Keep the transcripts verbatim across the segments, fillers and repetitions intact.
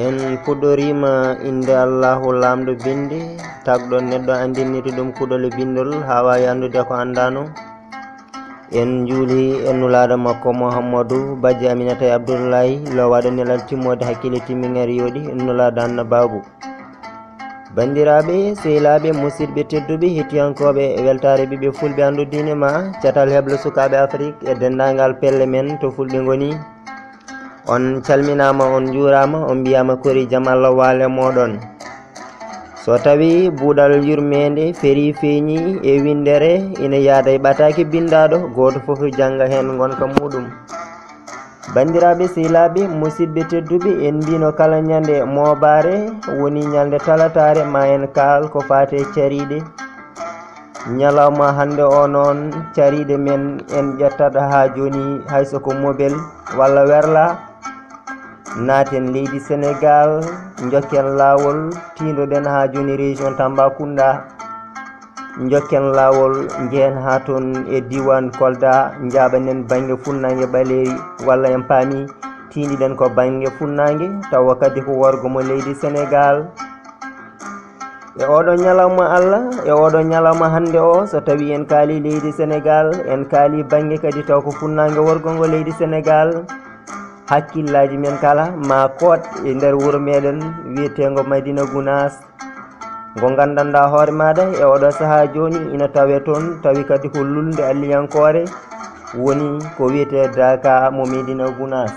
En puɗɗoriima innde Allaahu laamɗo binndi, tagɗo neɗɗo anndinirde ɗum kuɗol e binndol, haa waawi anndude ko anndaano. En njuuli e nulaaɗo makko Muhammadu, bajji Aminata e Abdullahi, lowaaɗo nelal timmoode hakkille timminere yooɗi, nulaaɗo annabaagu. Banndiraaɓe, sehilaaɓe, musidɓe tedduɓe, hettiyankooɓe weltaare ɓiɓɓe fulɓe anndu diine ma, catal heblo sukaaɓe Afrik e denndaangal pelle men to fulɓe ngoni. On calminaama, on njuuraama, on mbiyaama kori jam Allah waale mooɗon. So tawii buuɗal yurmeende ferii feeñii e winndere, ina yaada e ɓataake binndaaɗo, gooto fof jannga heen ngonka muuɗum. Banndiraaɓe, sehilaaɓe, musidɓe tedduɓe, en mbiino kala ñande moobaare woni ñande talataare, ma en kaal ko faati e cariiɗe. Ñalawma hannde o noon, cariiɗe men en ƴettat haa jooni, hay so ko mobel walla werla, naaten leydi Senegaal, njokken laawol, tiindoɗen haa jooni région Tambacounda, njokken laawol, njehen haa toon e diiwaan Kolda, njaaɓanen bannge funnaange ɓaleeri, walla en paami, tiindiɗen ko bannge funnaange, tawa kadi ko worgo mo leydi Senegaal. E oɗo ñalawma Allah, e oɗo ñalawma hannde o, so tawii en kaali leydi Senegaal, en kaali bannge kadi taw ko funnaange worgo ngo leydi Senegaal, hakkillaaji men kala ma koot e nder wuro meɗen wiyeteengo Madina Gunaas, ngo nganndanɗaa hoore maaɗa e oɗo sahaa jooni ina tawee toon, tawi kadi ko lulnde alliyankoore woni ko wiyetee Daaka mo Medina Gunaas.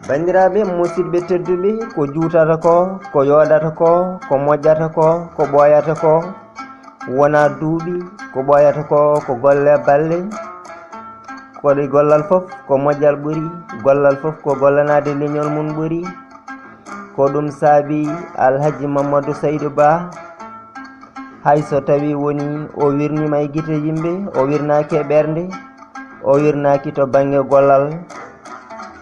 Banndiraaɓe, musidɓe tedduɓe, ko juutata ko, ko yooɗata ko, ko moƴƴata ko, ko ɓooyata ko, wonaa duuɓi, ko ɓooyata ko, ko golle balle, ko ɗi gollal fof ko moƴƴal ɓuri, gollal fof ko gollanaade leñol mum ɓuri. Ko ɗum saabi Alhaji Mamadou Saydou Ba, hay so tawii woni o wirniima e gite yimɓe, o wirnaaki e ɓernde, o wirnaaki to bannge gollal.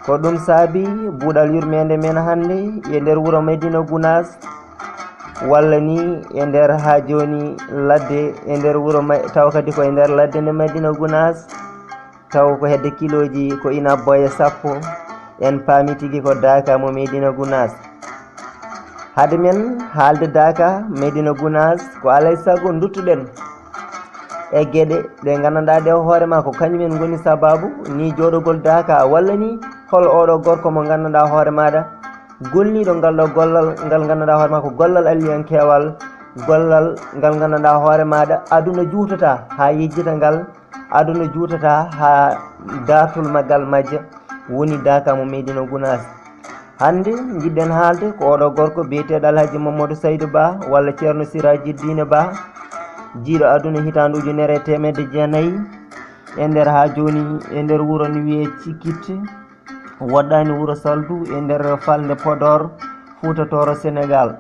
Ko ɗum saabi buuɗal yurmeende men hannde e nder wuro Madina Gunaas, walla ni e nder haa jooni ladde e nder wuro Ma-, tawa kadi ko e nder ladde nde Madina Gunaas, taw ko hedde kilooji ko ina boya sappo, en paami tigi ko Daaka mo Medina Gunaas. Hade men haalde Daaka Medina Gunaas, ko alay sago nduttuɗen e geɗe ɗe nganndanɗaa ɗe hoore ma ko kañum en ngoni sababu ni jooɗogol Daaka, walla ni hol oɗo gorko mo nganndanɗaa hoore maaɗa golliiɗo ngal ɗo gollal ngal nganndanɗaa hoore ma ko gollal alliyankeewal, gollal ngal nganndanɗaa hoore maaɗa aduna juutata haa yejjita ngal, aduna juutata haa daartol maggal majja, woni Daaka mo Medina Gunaas. Hannde njiɗɗen haalde ko oɗo gorko biyeteeɗo Alhaji Mamadou Saydou Ba walla Ceerno Siraji Diine Ba, jiiɗo aduna hitaande ujunere e teemedde jeenayi e nder haa jooni e nder wuro no wiyee Cikit, woɗɗaani wuro Saldu e nder falnde Podor, Fuuta Tooro, Senegaal.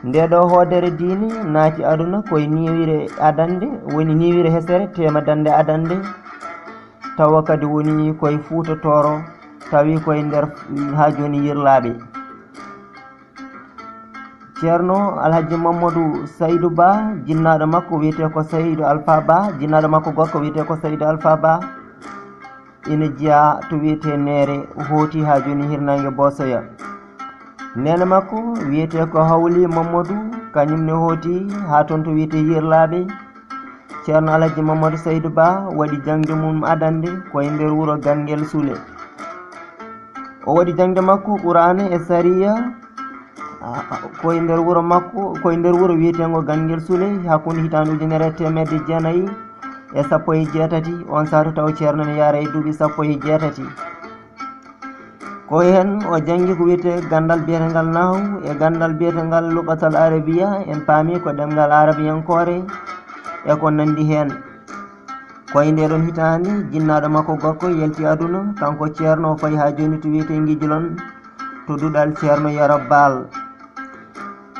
Nde ɗo hoodere diine naati aduna koye niwire adannde, woni niwire hesere teemedannde adannde, tawa kadi woni koye Fuuta Tooro, tawi koye nder haa jooni Yirlaaɓe. Ceerno Alhaji Mamadou Saydou Ba, jinnaaɗo makko wiyetee ko Saydou Alpha Ba, jinnaaɗo makko gorko wiyetee ko Saydou Alpha Ba, ina jeyaa to wiyetee Neere, hooti haa jooni hirnaange Boosoya. Neene makko wiyetee ko Hawli Mamadou, kañum ne hooti haa toon to wiyetee Yirlaaɓe. Ceerno Alhaji Mamadou Saydou Ba waɗi jaŋde mum adannde ko e nder wuro Ganngel Sule. O waɗi jaŋde makko Quraana e Sariya, a, a, ko e nder wuro makko, ko e nder wuro wiyeteengo Ganngel Sule, hakkunde hitaande ujunere e teemedde jeenayi e sappo e jeetati, on saatu taw Ceerno ne yaara e duuɓi sappo e jeetati. Ko heen o janngi ko wiyetee ganndal biyetengal nahwu e ganndal biyetengal lugatal arabiya, en paami ko ɗemngal arabiyankoore e ko nanndi heen. Ko e ndee ɗoon hitaande, jinnaaɗo makko gorko yalti aduna, kanko Ceerno, o fayi haa jooni to wiyetee Ngijilon, to duɗal Ceerno Yero Baal.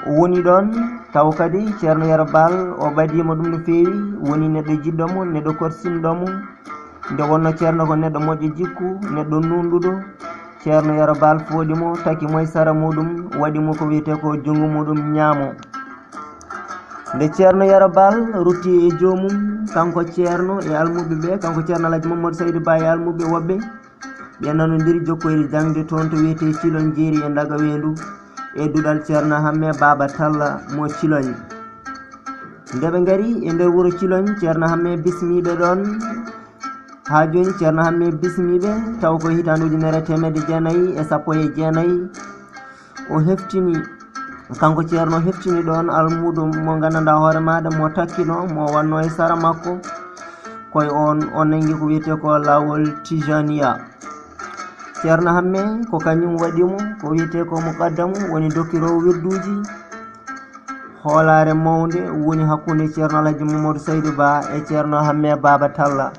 O woni ɗoon, taw kadi Ceerno Yero Baal o ɓadiima ɗum no feewi, woni neɗɗo jiɗɗo mo, neɗɗo korsinɗo mo. Nde wonnoo Ceerno ko neɗɗo moƴƴo jikku, neɗɗo nuunɗuɗo, Ceerno Yero Baal fooɗi mo, taki mo e sara muuɗum, waɗi mo ko wiyetee ko junngo muuɗum ñaamo. Nde Ceerno Yero Baal rutti e joomum, kanko Ceerno e almuɓɓe ɓe, kanko Ceerno Alhaji Mamadou Saydou Ba e almuɓɓe woɓɓe, ɓe nanodiri jokkoyde jaŋde toon to wiyetee Ciloñ Jeeri e Ndaga Weendu, e duɗal Ceerno Hamme Baaba Talla mo Ciloñ. Nde ɓe ngari e nder wuro Ciloñ, Ceerno Hamme bismii ɓe ɗoon haa jooni. Ceerno Hamme bismii ɓe, taw ko hitaande ujunere e teemedde jeenayi e sappo e jeenayi. O heftini, kanko Ceerno heftini ɗoon almuudo mo nganndanɗaa hoore maaɗa, mo takkino, mo wonno e sara makko. Koye oon, o nanngi ko wiyetee ko laawol Tijaniya. Ceerno Hamme, ko kañum waɗi mo ko wiyetee ko muqaddamu, woni dokkiroowo wirduuji. Hoolaare mawnde woni hakkunde Ceerno Alhaji Mamadou Saydou Ba e Ceerno Hamme Baaba Talla.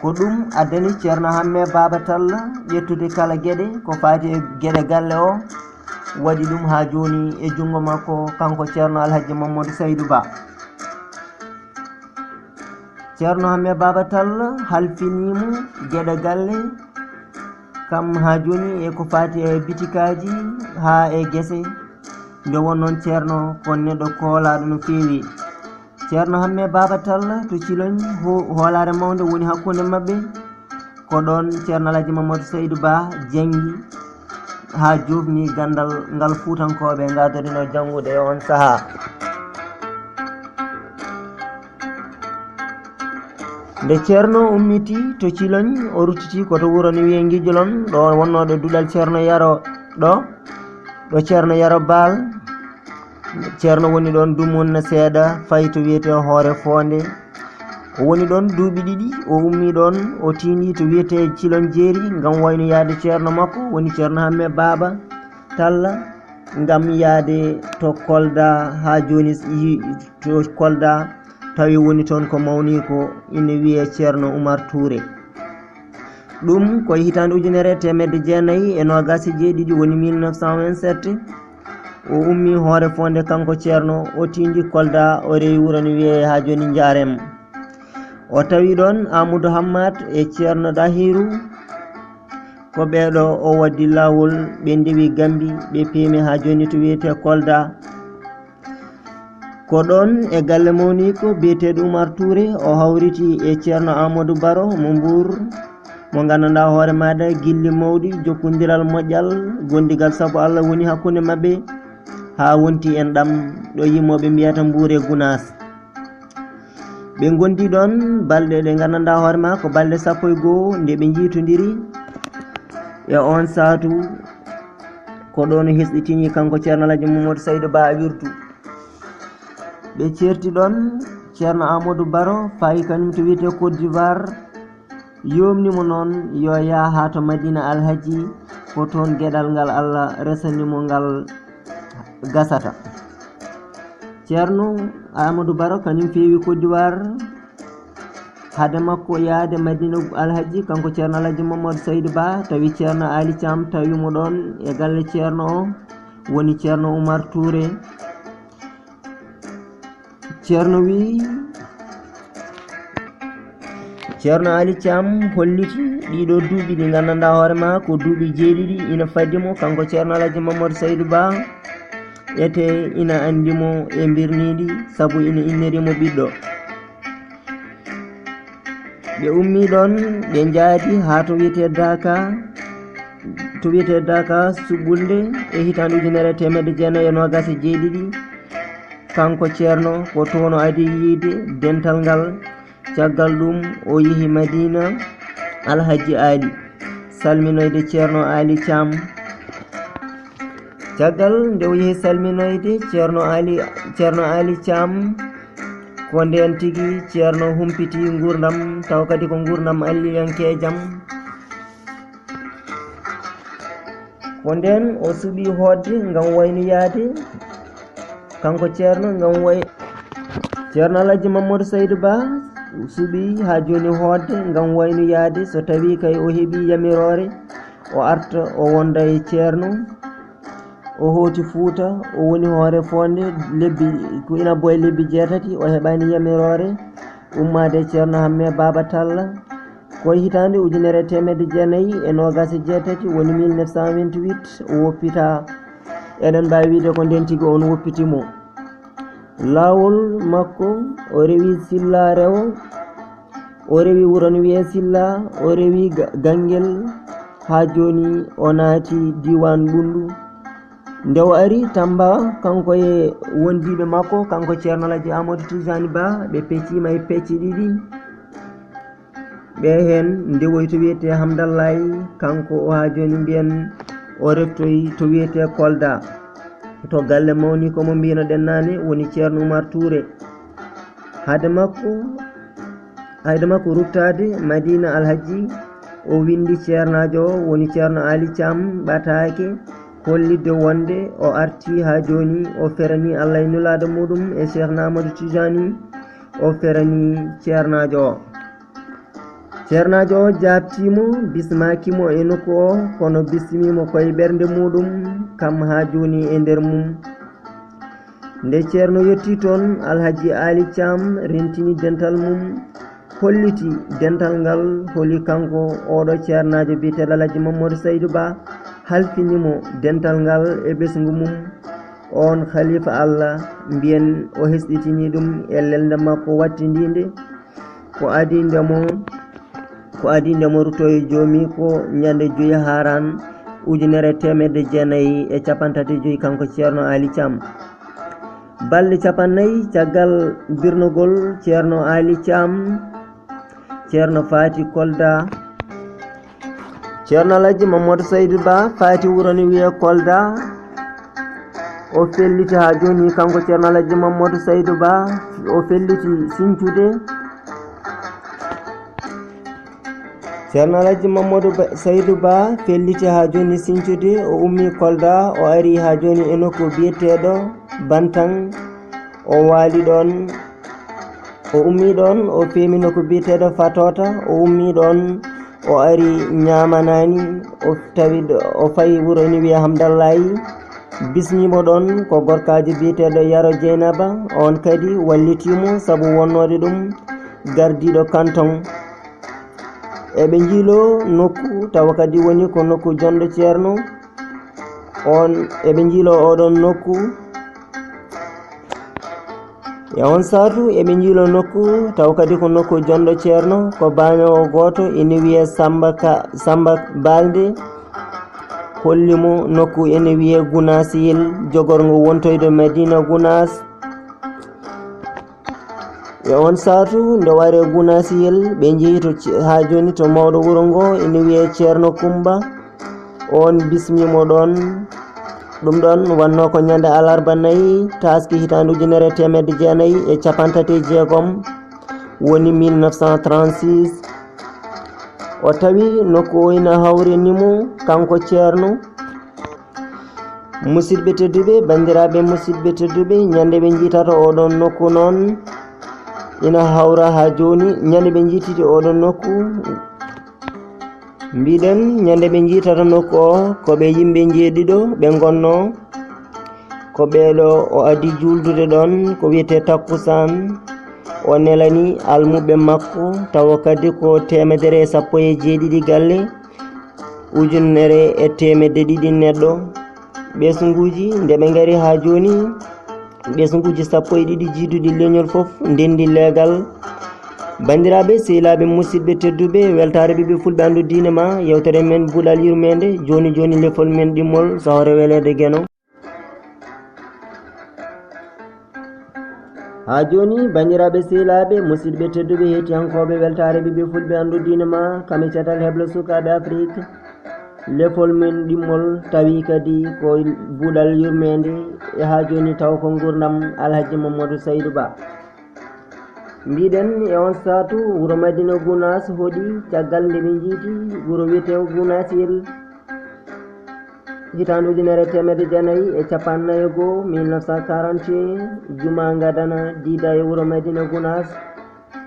Ko ɗum addani Ceerno Hamme Baaba Talla ƴettude kala geɗe ko faati e geɗe galle o, waɗi ɗum haa jooni e junngo makko, kanko Ceerno Alhaji Mamadou Saydou Ba. Ceerno Hamme Baaba Talla halfinii mo geɗe galle, kam haa jooni e ko faati e bitikaaji haa e gese. Nde won noon Ceerno ko neɗɗo koolaaɗo no feewi. Ceerno Hamme Baaba Talla to Ciloñ, ho-, hoolaare mawnde woni hakkunde maɓɓe. Ko ɗoon Ceerno Alhaji Mamadou Saydou Ba janngi haa joofni ganndal ngal Fuutankooɓe ngaadorino janngude e oon sahaa. Nde Ceerno ummiti to Ciloñ, o ruttiti ko to wuro no wiyee Ngijolon, ɗo wonnooɗo duɗal Ceerno Yero ɗo, ɗo Ceerno Yero Baal. Ceerno woni ɗoon dumunna seeɗa, fayi to wiyetee Hoore Foonde. O woni ɗoon duuɓi ɗiɗi, o ummii ɗoon, o tiindii to wiyetee Ciloñ Jeeri, ngam waynoyaade ceerno makko, woni Ceerno Hamme Baaba Talla, ngam yahde to Kolda. Haa jooni yi-, to Kolda, tawi woni toon ko mawniiko, ina wiyee Ceerno Umar Tuure. Ɗum ko e hitaande ujunere e teemedde jeenayi e noogaas e jeeɗiɗi, woni mille neuf cent vingt-sept. O ummii Hoore Foonde, kanko Ceerno, o tiindii Kolda, o rewi wuro no wiyee haa jooni Njaarem. O tawi ɗoon Amadou Hammat e Ceerno Dahiru, ko ɓeeɗo o waddi laawol, ɓe ndewi Gambi, ɓe peemi haa jooni to wiyetee Kolda. Ko ɗoon e galle mawniiko biyeteeɗo Umar Tuure, o hawriti e Ceerno Amadou Baro mo Mbuur, mo nganndanɗaa hoore maaɗa gilli mawɗi, jokkondiral moƴƴal, gondigal sabu Allah woni hakkunde maɓɓe, haa wonti en ɗam ɗo yimooɓe mbiyata Mbuur e Gunaas. Ɓe ngondi ɗoon balɗe ɗe nganndanɗaa hoore maa ko balɗe sappo e goo, nde ɓe njiitondiri. E oon saatu, ko ɗoon o hesɗitini kanko Ceerno Alhaji Mamadou Saydou Ba Wirdu. Ɓe ceerti ɗoon, Ceerno Amadou Baro fayi kañum to wiyetee Côte d'Ivoire, yomni mo noon yo yah haa to Madina Alhaji, ko toon geɗal ngal Allah resani mo ngal gasata. Ceerno Amadou Baro kañum feewi Côte d'Ivoire, hade makko yahde Madina Alhaji, kanko Ceerno Alhaji Mamadou Saydou Ba, tawi Ceerno Ali Thiam tawi mo ɗoon e galle Ceerno o, woni Ceerno Umar Touré. Ceerno wi, Ceerno Ali Thiam holliti ɗiɗo duuɓi ɗi nganndanɗaa hoore maa ko duuɓi jeeɗiɗi ina faddi mo, kanko Ceerno Alhaji Mamadou Saydou Ba, ete ina anndi mo e mbirniiɗi, sabu ina inniri mo ɓiɗɗo. Ɓe ummii ɗoon, ɓe njaadi haa to wiyetee Daaka, to wiyetee Daaka Suɓɓulde e hitaande ujunere e teemedde jeenayi e noogaas e jeeɗiɗi. Kanko Ceerno ko toon o adi yiide dental ngal. Caggal ɗum, o yehi Madina Alhaji Ali, salminoyde Ceerno Ali Thiam. Caggal nde o yehi salminoyde Ceerno Ali, Ceerno Ali Thiam, ko ndeen tigi Ceerno humpiti nguurndam, taw kadi ko nguurndam alliyankeejam. Ko ndeen o suɓii hootde ngam waynoyaade, kanko Ceerno, ngam way-, Ceerno Alhaji Mamadou Saydou Ba suɓii haa jooni hootde ngam waynoyaade, so tawii kay o heɓii yamiroore, o arta o wonda e Ceerno. O hooti Fuuta, o woni Hoore Foonde lebbi, ko ina boya lebbi jeetati, o heɓaani yamiroore ummaade e Ceerno Hamme Baaba Talla. Ko e hitaande ujunere e teemedde jeenayi e noogaas e jeetati, woni mille neuf cent vingt-huit, o woppitaa. Eɗen mbaawi wiyde ko ndeen tigi on woppiti mo. Laawol makko, o rewi Silla Rewo, o rewi wuro no wiyee Silla, o rewi Ga-, Ganngel, haa jooni o naati diiwaan Ɓunndu. Nde o ari Tamba, kanko e wondiiɓe makko, kanko Ceerno Alhaji Amadou Tijani Ba, ɓe pecciima e pecce ɗiɗi. Ɓe heen ndewoyi to wiyetee Hamdallaay, kanko o haa jooni mbiyen o reftoyi to wiyetee Kolda. To galle mawniiko mo mbiynoɗen naane woni Ceerno Umar Tuure. Hade makko, hayde makko ruttaade Madiina Alhaji, o winndi ceernaajo o woni Ceerno Aali Caam ɓataake, hollitde wonde o artii haa jooni o feranii Allah e Nulaaɗo muuɗum e Ceerno Amadou Tijani, o feranii ceernaajo o. Ceernaajo o jaabtii mo, bismaaki mo e nokku o, kono bismii mo koye ɓernde muuɗum, kam haa jooni e nder mum. Nde Ceerno yettii toon, Alhaji Aali Caam rentini dental mum, holliti dental ngal, holi kanko ooɗo ceernaajo biyeteeɗo Alhaji Mamadou Saydou Ba, halfini mo dental ngal e ɓesngu mum. Oon khalifa Allah, mbiyen o hesɗitini ɗum e lelnde makko wattindiinde. Ko adii nde mo, ko adii nde mo ruttoyi joomi ko ñande joyi Haaraan ujunere teemedde jeenayi e cappanɗe tati e joyi, kanko Ceerno Aali Caam. Balɗe cappannayi caggal birnugol Ceerno Aali Caam, Ceerno faati Kolda. Ceerno Alhaji Mamadou Saydou Ba faati wuro no wiyee Kolda. O felliti haa jooni, kanko Ceerno Alhaji Mamadou Saydou Ba, o felliti Siñcude. Ceerno Alhaji Mamadou Ba, Saydou Ba felliti haa jooni Siñcude, o ummii Kolda, o ari haa jooni e nokku biyeteeɗo Bantaŋ, o waali ɗoon. O ummii ɗoon, o feemi nokku biyeteeɗo Fatota, o ummii ɗoon, o ari Ñaamanaani, o tawi ɗo, o fayi wuro ene wiyee Hamdallaay, bismii mo ɗoon ko gorkaajo biyeteeɗo Yaro Jeynaba, oon kadi wallitii mo sabu wonnoode ɗum gardiiɗo kantoŋ. Eɓe njiiloo nokku, tawa kadi woni ko nokku jonɗo ceerno, oon, eɓe njiiloo ooɗoon nokku. E oon saatu, eɓe njiiloo nokku, tawa kadi ko nokku jonɗo ceerno, ko baañoowo gooto ene wiyee Samba Ka-, Samba Balde, holli mo nokku ene wiyee Gunaasiyel, jogorngo wontoyde Madina Gunaas. E oon saatu, nde waree Gunaasiyel, ɓe njehi to ce-, haa jooni to mawɗo wuro ngo, ene wiyee Ceerno Kummba. Oon bismii mo ɗoon. Ɗum ɗoon wonnoo ko ñande alarba nayi taaske hitaande ujunere e teemedde jeenayi e cappanɗe tati e jeegom, woni mille neuf cent trente-six. O tawi nokku o ina hawrini mo, kanko Ceerno. Musidɓe tedduɓe, banndiraaɓe musidɓe tedduɓe, ñande ɓe njiitata oɗon nokku noon ina hawra haa jooni, ñande ɓe njiititi oɗon nokku, mbiɗen ñande ɓe njiitata nokku o, ko ɓe yimɓe njeeɗiɗo ɓe ngonnoo. Ko ɓeeɗo o adii juuldude ɗoon, ko wiyetee takkusaan. O nelani almuɓɓe makko, tawa kadi ko teemedere e sappo e jeeɗiɗi galle, ujunere e teemedde ɗiɗi neɗɗo. Ɓesnguuji, nde ɓe ngari haa jooni, ɓesnguuji sappo e ɗiɗi jiiduɗi leñol fof ndenndi leegal. Banndiraaɓe, sehilaaɓe, musidɓe tedduɓe, weltaare ɓiɓɓe fulɓe anndu diine ma, yewtere men Buɗal Yurmeende, jooni jooni lefol men ɗimmol, sahre weleede Geno. Haa jooni, banndiraaɓe sehilaaɓe, musidɓe tedduɓe, heɗiyankooɓe weltaare ɓiɓɓe fulɓe anndu diine ma, kam e catal heblo sukaaɓe Afrik, lefol men ɗimmol tawi kadi ko Buɗal Yurmeende, e haa jooni taw ko nguurndam Alhaji Mamadou Saydou Ba. Mbiɗen e oon saatu, wuro Madina Gunaas hoɗi caggal nde ɓe njiiti wuro wiyetee Gunaasiyel. Hitaande ujunere e teemedde jeenayi e cappanɗe nayi e goo, mille neuf cent quarante et un, jumaa ngadana diida e wuro Madina Gunaas,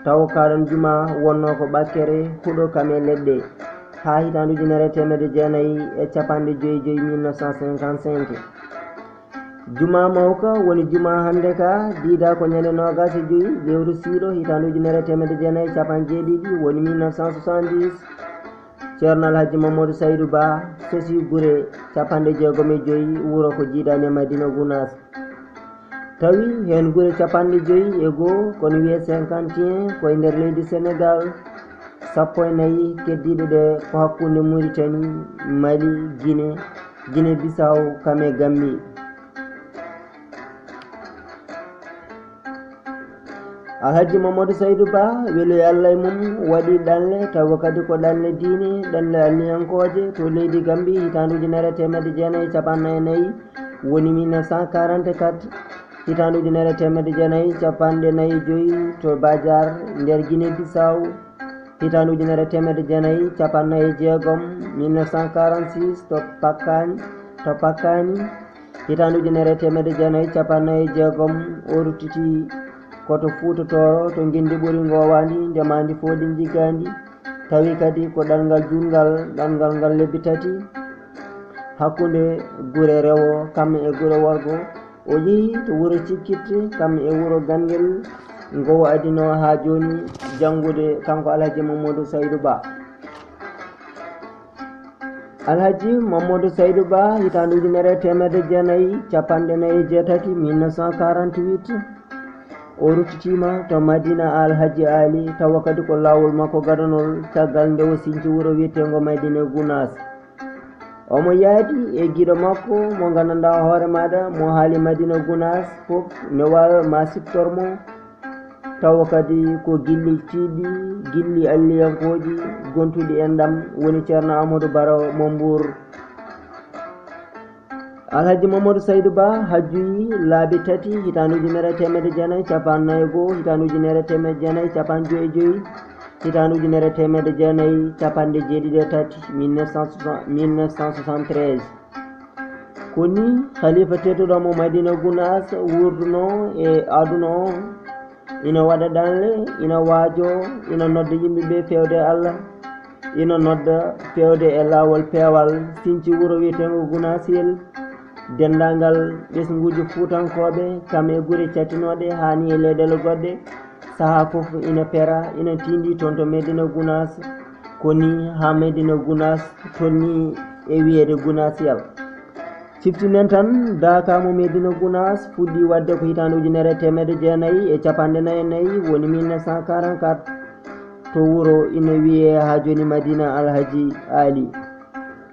taw kaaɗoon jumaa wonnoo ko ɓakkere huɗo kam e leɗɗe, haa hitaande ujunere e teemedde jeenayi e cappanɗe joyi joyi, mille neuf cent cinquante-cinq. Jumaa mawka woni jumaa hannde ka, diida ko ñande noogaas e joyi lewru suuɗo, hitaande ujunere e teemedde jeenayi e cappanɗe jeeɗiɗi, woni mille neuf cent soixante-dix. Ceerno Alhaji Mamadou Saydou Ba sosi gure cappanɗe jeegom e joyi, wuro ko jiidaani e Madina Gunaas. Tawi heen gure capanɗe joyi e goo, kono wiyee cinquante et un, ko e nder leydi Senegaal, sappo e nayi keddiiɗe ɗe ko hakkunde Muritani, Mali, Gine, Gine Bisaw, kam e Gambi. Alhaji Mamadou Saydou Ba, welo Yalla e mum, waɗi ɗanle, tawa kadi ko ɗanle diine, ɗanle alliyankooje to leydi Gambi, hitaande ujunere e teemedde jeenayi e capanɗe nayi e nayi, woni mille neuf cent quarante-quatre, hitaande ujunere e teemedde jeenayi e capanɗe nayi e joyi to Badiar, nder Guinée Bissau, hitaande ujunere e teemedde jeenayi e capanɗe nayi e jeegom, mille neuf cent quarante-six, to Pakkani, to Pakkani, hitaande ujunere e teemedde jeenayi e capanɗe nayi e jeegom, o ruttiti ko to Fuuta Tooro, to ngenndi ɓuri Ngoowaandi, ndemaandi fooɗi njiggaandi, tawi kadi ko ɗanngal juutngal, ɗanngal ngal lebbi tati, hakkunde gure rewo, kam e gure worgo. O yehi to wuro Cikkitte, kam e wuro Ganngel, ngo o adinoo haa jooni janngude, kanko Alhaji Mamadou Saydou Ba. Alhaji Mamadou Saydou Ba, hitaande ujunere e teemedde jeenayi e capanɗe nayi e jeetati, mille neuf cent quarante-huit, o ruttitiima to Madina Alhaji Ali, tawa kadi ko laawol makko gadanol, caggal nde o sinci wuro wiyeteengo Madina Gunaas. Omo yaadi e giɗo makko mo nganndanɗaa hoore maaɗa, mo haali Madina Gunaas fof ne waawa ma siftor mo, tawa kadi ko gilli tiiɗɗi, gilli alliyankooji gontuɗi en ɗam, woni Ceerno Amadou Baro mo Mbuur. Alhaji Mamadou Saydou Ba hajjoyi laabi tati, hitaande ujunere e teemedde jeenayi e capanɗe nayi e goo, hitaande ujunere e teemedde jeenayi e capanɗe joyi e joyi, hitaande ujunere e teemedde jeenayi e capanɗe jeeɗiɗi e tati, mille neuf cent soixante, mille neuf cent soixante-treize. Ko nii Khalifa tedduɗo mo Madina Gunaas wuurdunoo e aduna o, ina waɗa ɗanle, ina waajoo, ina nodda yimɓe ɓe feewde e Allah, ina nodda feewde e laawol peewal, sinci wuro wiyeteengo Gunaasiyel, denndaangal ɓesnguuji fuutankooɓe, kam e gure cattinooɗe, haa nii e leyɗeele goɗɗe, sahaa fof ina pera, ina tiindii toon to Medina Gunaas, ko nii haa Medina Gunaas tolnii e wiyeede Gunaasiyal. Ciftinen tan, daaka mo Medina Gunaas fuɗɗii waɗde ko hitaande ujunere e teemedde jeenayi e capanɗe nayi e nayi, woni mille neuf cent quarante-quatre, to wuro ina wiyee haa jooni Madina Alhaji Ali,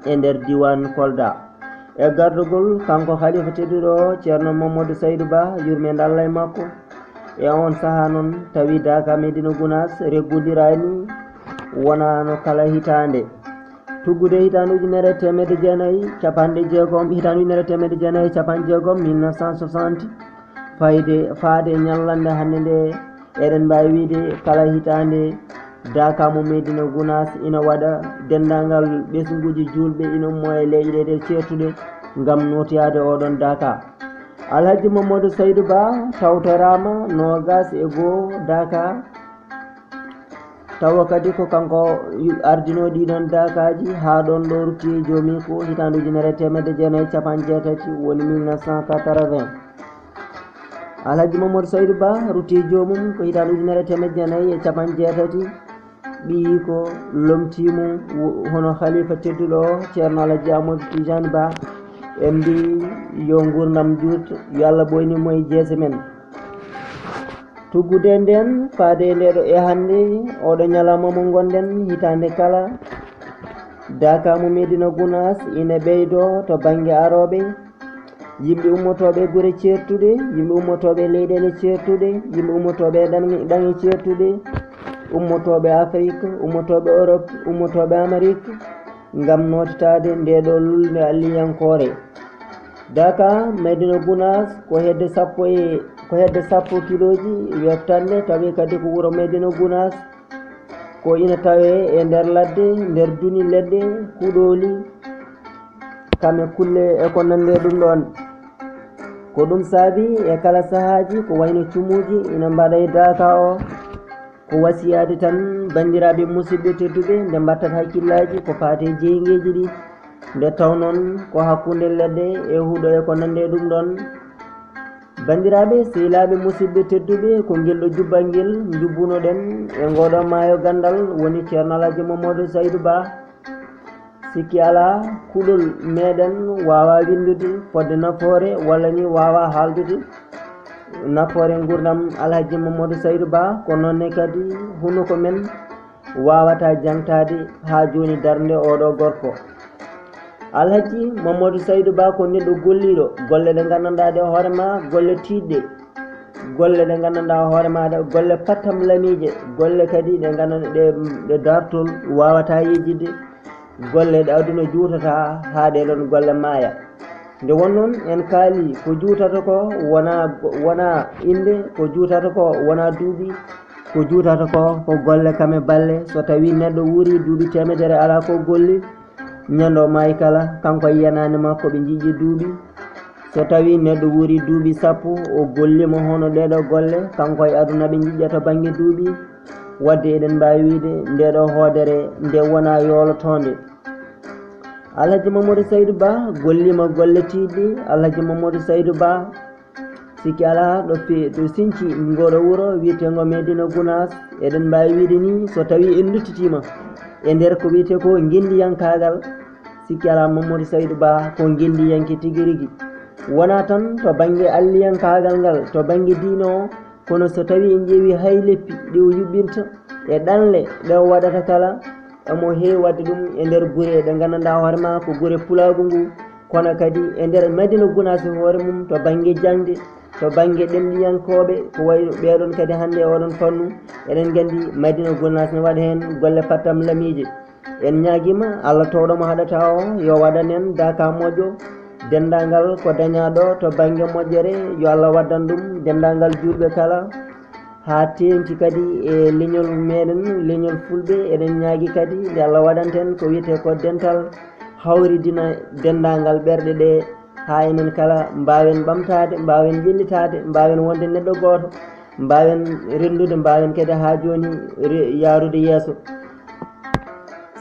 e nder diiwaan Kolda. E gardagol kanko Khalifa tedduɗo o, Ceerno Mamadou Saydou Ba, yurmeende Allah e makko, e oon sahaa noon, tawi daaka Medina Gunaas reggondiraani, wonaano kala hitaande. Tuggude hitaande ujunere e teemedde jeenayi e capanɗe jeegom, hitaande ujunere e teemedde jeenayi e capanɗe jeegom, mille neuf cent soixante, fayde, faade e ñallannde hannde nde, eɗen mbaawi wiyde kala hitaande daaka mo Medina Gunaas ina waɗa, denndaangal ɓesnguuji juulɓe ina ummoo e leyɗeele ceertuɗe ngam nootoyaade oɗon daaka. Alhaji Mamadou Saydou Ba tawtoraama noogaas e goo daaka, tawa kadi ko kanko ardinoo ɗii ɗoon daakaaji haa ɗoon ɗo rutti e joomum ko hitaande ujunere e teemedde jeenayi e capanɗe jeetati, woni mille neuf cent quatre-vingts. Alhaji Mamadou Saydou Ba rutti e joomum ko hitaande ujunere e teemedde jeenayi e capanɗe jeetati. Ɓiyiiko lomtii mo, wo-, hono Khalifa tedduɗo o, Ceerno Alhaji Amadou Tidiane Ba. En mbii yo nguurndam juut, yo Allah ɓooynin mo e jeese men. Tuggude ndeen, faade e ndee ɗo e hannde, oɗo ñalawma mo ngonɗen hitaande kala, daaka mo Medina Gunaas ina ɓeydoo to bannge arooɓe, yimɓe ummotooɓe gure ceertuɗe, yimɓe ummotooɓe leyɗeele ceertuɗe, yimɓe ummotooɓe ɗaŋe, ɗaŋe ceertuɗe, ummotooɓe Afrik, ummotooɓe Orop, ummotooɓe Amerik, ngam nootitaade ndee ɗo lulnde alliyankoore. Daaka Medina Gunaas ko hedde sappo e, ko hedde sappo kilooji wertannde, tawi kadi ko wuro Medina Gunaas, ko ina tawee e nder ladde, nder duni leɗɗe, kuɗooli, kame kulle e ko nanndi e ɗum ɗoon. Ko ɗum saabi e kala sahaaji ko wayno cumuuji ina mbaɗa e daaka o, ko wasiyaade tan banndiraaɓe musidɓe tedduɓe nde mbaɗtat hakkillaaji ko faati e jeyngeeji ɗi, nde taw noon ko hakkunde leɗɗe e huɗo e ko nanndi e ɗum ɗoon. Banndiraaɓe, sehilaaɓe, musidɓe tedduɓe, ko ngel ɗo jubbal ngel njubbunoɗen e ngooɗo maayo ganndal woni Ceerno Alhaji Mamadou Saydou Ba. Sikki alaa, kuɗol meɗen waawaa winndude fodde nafoore walla ni waawaa haaldude. nafoore nguurndam Alhaji Mamadou Saydou Ba, ko noon ne kadi hunuko men waawataa jaŋtaade haa jooni darnde ooɗo gorko. Alhaji Mamadou Saydou Ba ko neɗɗo golliiɗo, golle ɗe nganndanɗaa ɗe hoore ma, golle tiiɗɗe, golle ɗe nganndanɗaa hoore maaɗa, golle pattam lamiije, golle kadi ɗe nganndanɗaa ɗe, ɗe daartol waawataa yejjitde, golle ɗe aduna juutata haa ɗee ɗoon golle maaya. Nde won noon en kaali ko juutata ko wonaa, wonaa innde, ko juutata ko wonaa duuɓi, ko juutata ko ko golle kam e balle. So tawii neɗɗo wuuri duuɓi teemedere alaa ko golli, ñande o maayi kala, kanko e yenaande makko ɓe njiƴƴi duuɓi. So tawii neɗɗo wuuri duuɓi sappo, o golliima hono ɗee ɗoo golle, kanko e aduna ɓe njiƴƴa to bannge duuɓi. Wadde eɗen mbaawi wiyde ndee ɗoo hoodere nde wonaa yoolotoonde. Alhaji Mamadou Saydou Ba golliima golle tiiɗɗi. Alhaji Mamadou Saydou Ba, sikki alaa, ɗo fi-, ɗo sinci ngoo ɗoo wuro wiyeteengo Medina Gounass. Eɗen mbaawi wiyde nii, so tawii en luttitiima e nder ko wiyetee ko ngenndiyankaagal, sikki alaa, Mamadou Saydou Ba ko ngenndiyanke tigi rigi. Wonaa tan to bannge alliyankaagal ngal, to bannge diine o, kono so tawii en ƴeewii hay leppi ɗi o yuɓɓinta e ɗanle ɗe o waɗata kala, emo heewi waɗde ɗum e nder gure ɗe nganndanɗaa hoore ma ko gure pulaagu ngu, kono kadi e nder Madina Gounass hoore mum, to bannge jaŋde, to bannge ɗemɗiyankooɓe, ko wayi no ɓee ɗoon kadi hannde e oo ɗoon fannu, eɗen nganndi Madina Gounass ne waɗa heen golle pattam lamiije. En ñaagiima Allah toowɗo mo haɗataa o, yo waɗan en daaka moƴƴo, denndaangal ko dañaaɗo to bannge moƴƴere, yo Allah waddan ɗum denndaangal juulɓe kala, haa teeŋti kadi e leñol meɗen, leñol fulɓe. Eɗen ñaagi kadi nde Allah waɗanta en ko wiyetee ko dental, hawridina denndaangal ɓerɗe ɗe, haa enen kala mbaawen ɓamtaade, mbaawen ƴellitaade, mbaawen wonde neɗɗo gooto, mbaawen renndude, mbaawen kadi haa jooni re-, yaarude yeeso.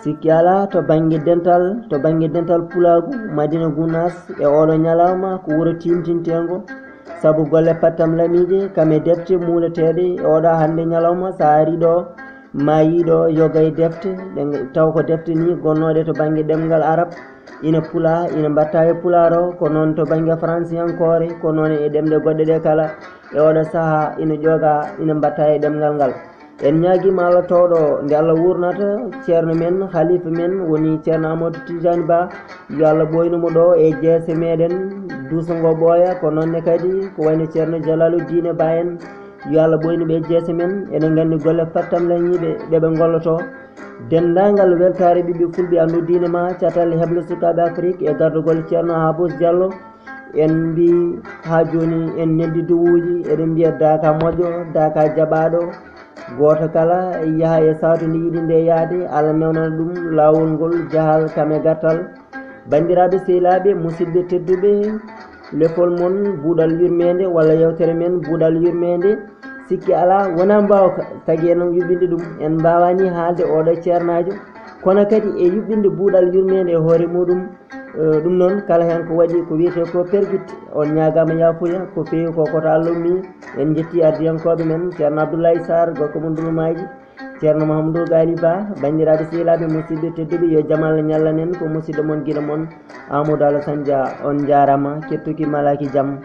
Sikki alaa, to bannge dental, to bannge dental pulaagu, Madina Gounass e ooɗo ñalawma ko wuro tiimtinteengo, sabu golle pattam lamiije kam e defte muuleteeɗe e ooɗo hannde ñalawma. So a arii ɗo, ma yii ɗo yoga e defte, ɗe ng-, taw ko defte nii gonnooɗe to bannge ɗemngal Arab, ina pula, ina mbaɗta e pulaar o, ko noon to bannge faransiyankoore, ko noon e ɗemɗe goɗɗe ɗe kala, e ooɗo sahaa ina ƴoga, ina mbaɗta e ɗemngal ngal. En ñaagiima Allah toowɗo nde Allah wuurnata, ceerno men, halifa men, woni ceerno Amadou Tidiane Ba, yo Allah ɓooynu mo ɗo e jeese meɗen, duuso ngo ɓooya, ko noon ne kadi ko wayno ceerno Jalalu Diine Ba en, yo Allah ɓooynu ɓe e jeese men. Eɗen nganndi golle pattam lamiiɓe ɗe ɓe ngollotoo. Denndaangal weltaare ɓiɓɓe fulɓe anndu diine ma, catal heblo sukaaɓe Afrik e gardugol ceerno Habous Diallo. En mbii haa jooni en neldi duwuuji, eɗen mbiya daaka moƴƴo, daaka jaɓaaɗo. Gooto kala yaha e saatu nde yiɗi nde yahde, Allah newnana ɗum laawol ngol jahal kam e gartal. Banndiraaɓe sehilaaɓe, musidɓe tedduɓe, lefol mon Buuɗal Yurmeende walla yewtere men Buuɗal Yurmeende, sikki alaa wonaa mbaawka, tagi enen yuɓɓinde ɗum. En mbaawaani haalde ooɗo ceernaajo, kono kadi e yuɓɓinde Buuɗal Yurmeende e hoore muɗum. Eh, ɗum noon, kala heen ko waɗi ko wiyetee ko pergitte, on ñaagaama yaafuya, ko feewi ko koto Allah ummi. En njetti ardiyankooɓe men, ceerno Abdoulaye Sarr, gorko mon Ndulumaaji, ceerno Mahamadou Gali Ba, banndiraaɓe sehilaaɓe, musidɓe tedduɓe, yo jam Allah ñallan en, ko musidɗo mon, giɗo mon, Amadou Alassane Dia. On njaaraama, kettuki malaaki jam.